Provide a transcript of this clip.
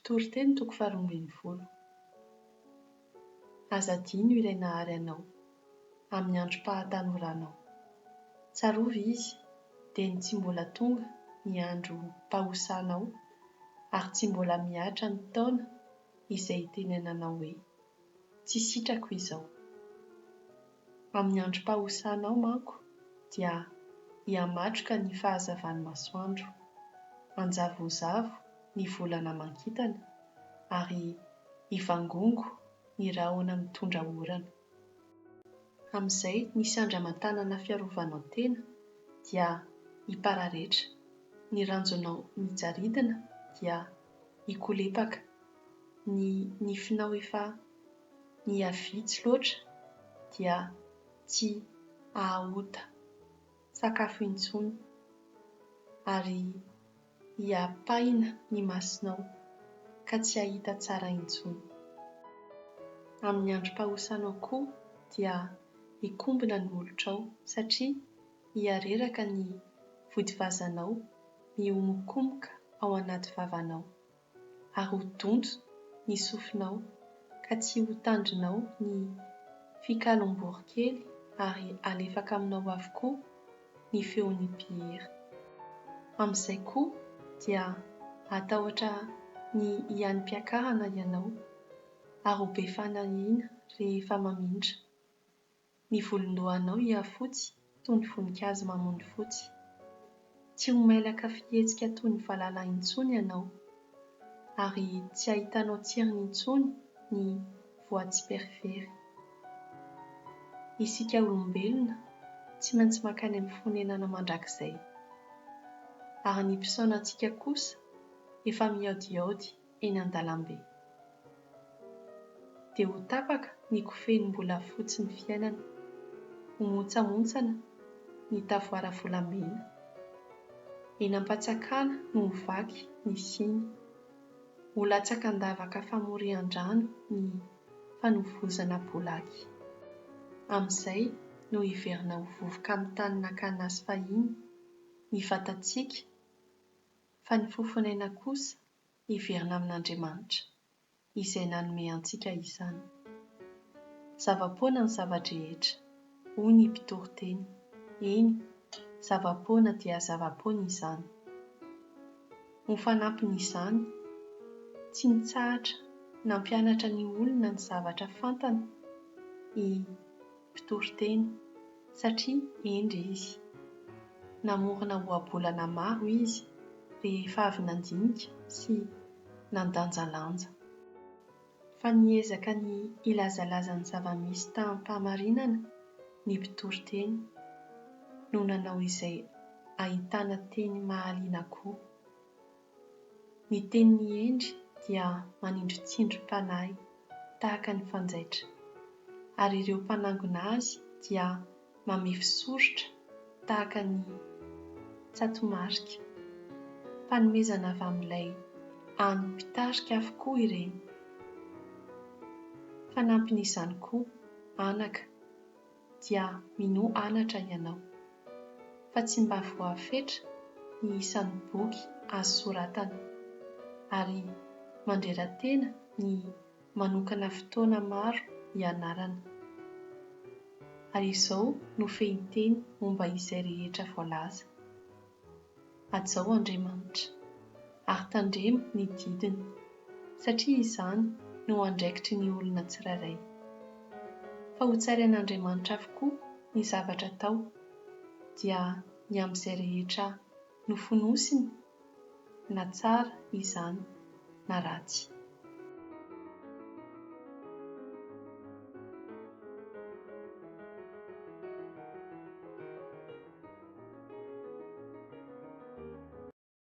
Mpitoriteny toko faharoa ambin'ny folo. Aza adino ilay nahary anao, amin'ny androm-pahatanoranao. Tsarovy izy, dieny tsy mbola tonga ny androm-pahosanao, ary tsy mbola mihatra ny taona izay itenenanao hoe, Tsy sitrako izao. Amin'ny androm-pahosanao manko dia hihamatroka ny fahazavan'ny masoandro, hanjavozavo ny volana aman-kintana ary hivangongo ny rahona mitondra orana. Amin'izay ny sandry aman-tanana fiarovanao tena dia hipararetra, ny ranjonao mijaridina dia hikolepaka, ny nifinao efa nihavitsy loatra dia tsy hahaota sakafo intsony ary hiapaina ny masonao ka tsy hahita tsara intsony. Amin'ny androm-pahosanao koa dia hikombona ny molotrao satria hihareraka ny vodivazanao mihomokomoka ao anaty vavanao. ary ho donto ny sofinao ka tsy ho tandrinao ny fikalom-boronkely ary alefaka aminao avokoa ny feon'ny mpihira. Amin'izay koa dia hatahotra ny hianim-piakarana ianao ary ho be fanahiana rehefa mamindra. Ny volon-dohanao hihafotsy toy ny voninkazo mamony fotsy. Tsy ho mailaka fihetsika toy ny valala intsony ianao, ary tsy hahitanao tsirony intsony ny voatsiperifery. Isika olombelona tsy maintsy mankany amin'ny fonenana mandrakizay, ary ny mpisaona antsika kosa efa mihaodihaody eny an-dalambe. Dia ho tapaka ny kofehim-bolafotsy ny fiainana, ho montsamontsana ny tavoara volamena. Eny am-patsakana no ho vaky ny siny, ho latsaka an-davaka famorian-drano ny fanovozana bolaky. Amin'izay no hiverina ho vovoka amin'ny tany nakana azy fahiny ny vatantsika fa ny fofonaina kosa hiverina amin'Andriamanitra, izay nanome antsika izany. Zava-poana ny zava-drehetra, hoy ny mpitoriteny, eny, zava-poana dia zava-poana izany. Ho fanampin'izany, tsy nitsahatra nampianatra ny olona ny zavatra fantany i mpitoriteny, satria hendry izy. Namorona ohabolana maro izy rehefa avy nandinika sy nandanjalanja. Fa niezaka ny hilazalaza ny zava-misy tamim-pahamarinana ny mpitoriteny, no nanao izay ahitana teny mahaliana koa. Ny tenin'ny hendry dia manindrontsindrom-panahy tahaka ny fanjaitra, ary ireo mpanangona azy dia mamefy soritra tahaka ny tsatomarika. Fanomezana avy amin'ilay hany mpitarika avokoa ireny. Fanampin'izany koa, anaka, dia minoa anatra ianao, fa tsy mba voafetra ny isan'ny boky azo soratana, ary mandrera-tena ny manokana fotoana maro hianarana. Ary izao no fehinteny momba izay rehetra voalaza, Hajao Andriamanitra, ary tandremo ny didiny, satria izany no andraikitry ny olona tsirairay. Fa hotsarain'Andriamanitra avokoa ny zavatra atao, dia ny amin'izay rehetra nofonosiny, na tsara izany na ratsy.